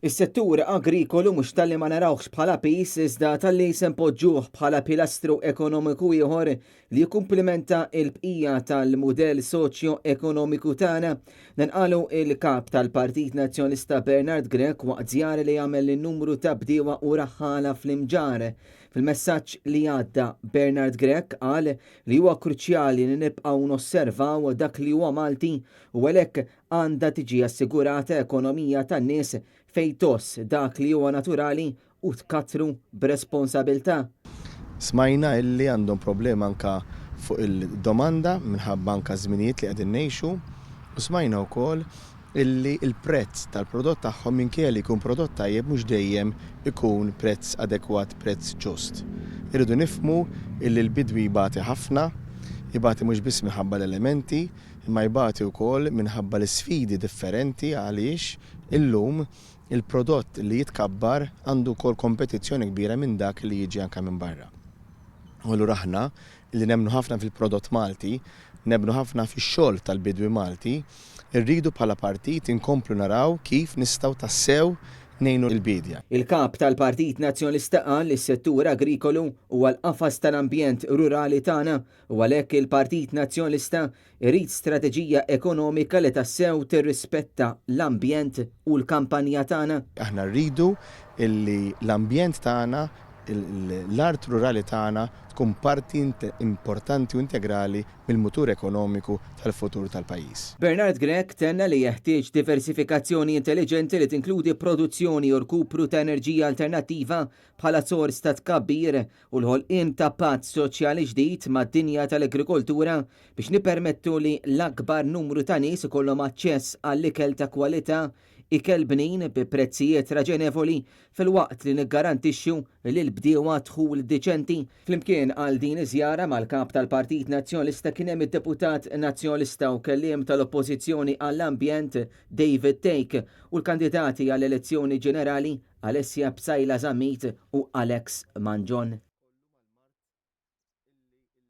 Is-settur agrikolu mhux talli ma narawhx bħala piż iżda talli se npoġġuh bħala pilastru ekonomiku ieħor li jikkumplimenta l-bqija tal-mudell soċjo-ekonomiku tagħna. Dan qalu il-Kap tal-Partit Nazzjonalista Bernard Grech waqt żjara li għamel lil numru ta' bdiewa u raħħala fl-Imġarr. Fil-messaġġ li għadda Bernard Grech qal li huwa kruċjali li nibqgħu nosservaw dak li huwa Malti u għalhekk Għandha tiġi assigurata ekonomija tan-nies fejn tgħożż dak li huwa naturali u tkattru b'responsabilità. Smajna illi għandhom problema anka fuq il-domanda minħabba anka ż-żminijiet li qegħdin ngħixu u smajna wkoll illi l-prezz tal-prodott tagħhom minkejja li jkun prodott tajjeb mhux dejjem ikun prezz adekwat, prezz ġust. Irridu nifhmu illi l-bidwi jbati ħafna, ibati mhux biss minħabba l-elementi, imma jbati wkoll minħabba l-isfidi differenti għaliex illum il-prodott li jitkabbar għandu wkoll kompetizzjoni kbira minn dak li jiġi anke minn barra. U allura aħna, li nemmnu ħafna fil-prodott Malti, nemmnu ħafna fix-xogħol tal-bidwi Malti, irridu bħala partit inkomplu naraw kif nistgħu tassew ngħinu l-biedja. Il-Kap tal-Partit Nazzjonalista qal li s-settur agrikolu huwa l-qafas tal-ambjent rurali tagħna u għalhekk il-Partit Nazzjonalista Irid strateġija ekonomika li tassew tirrispetta l-ambjent u l-kampanja tagħna. Aħna rridu li l-ambjent tagħna, l-art rurali tagħna tkun parti importanti u integrali mill-mutur ekonomiku tal-futur tal-pajjiż. Bernard Grech tenna li jeħtieġ diversifikazzjoni intelliġenti li tinkludi produzzjoni u rkupru ta' enerġija alternattiva bħala sors ta' tkabbir u l-ħolqien ta' patt soċjali ġdid mad-dinja tal-agrikoltura biex nippermettu li l-akbar numru ta' nies ikollhom aċċess għal ikel ta' kwalità, ikel bnin bi prezzijiet raġenevoli filwaqt li niggarantixxu lill-bdiewa dħul diċenti. Flimkien għal din iż-żjara mal-Kap tal-Partit Nazzjonalista kien hemm id-Deputat Nazzjonalista u Kelliem tal-Oppożizzjoni għall-Ambjent David Thake u l-kandidati għall-elezzjoni ġenerali Alessia Psaila Zammit u Alex Mangion.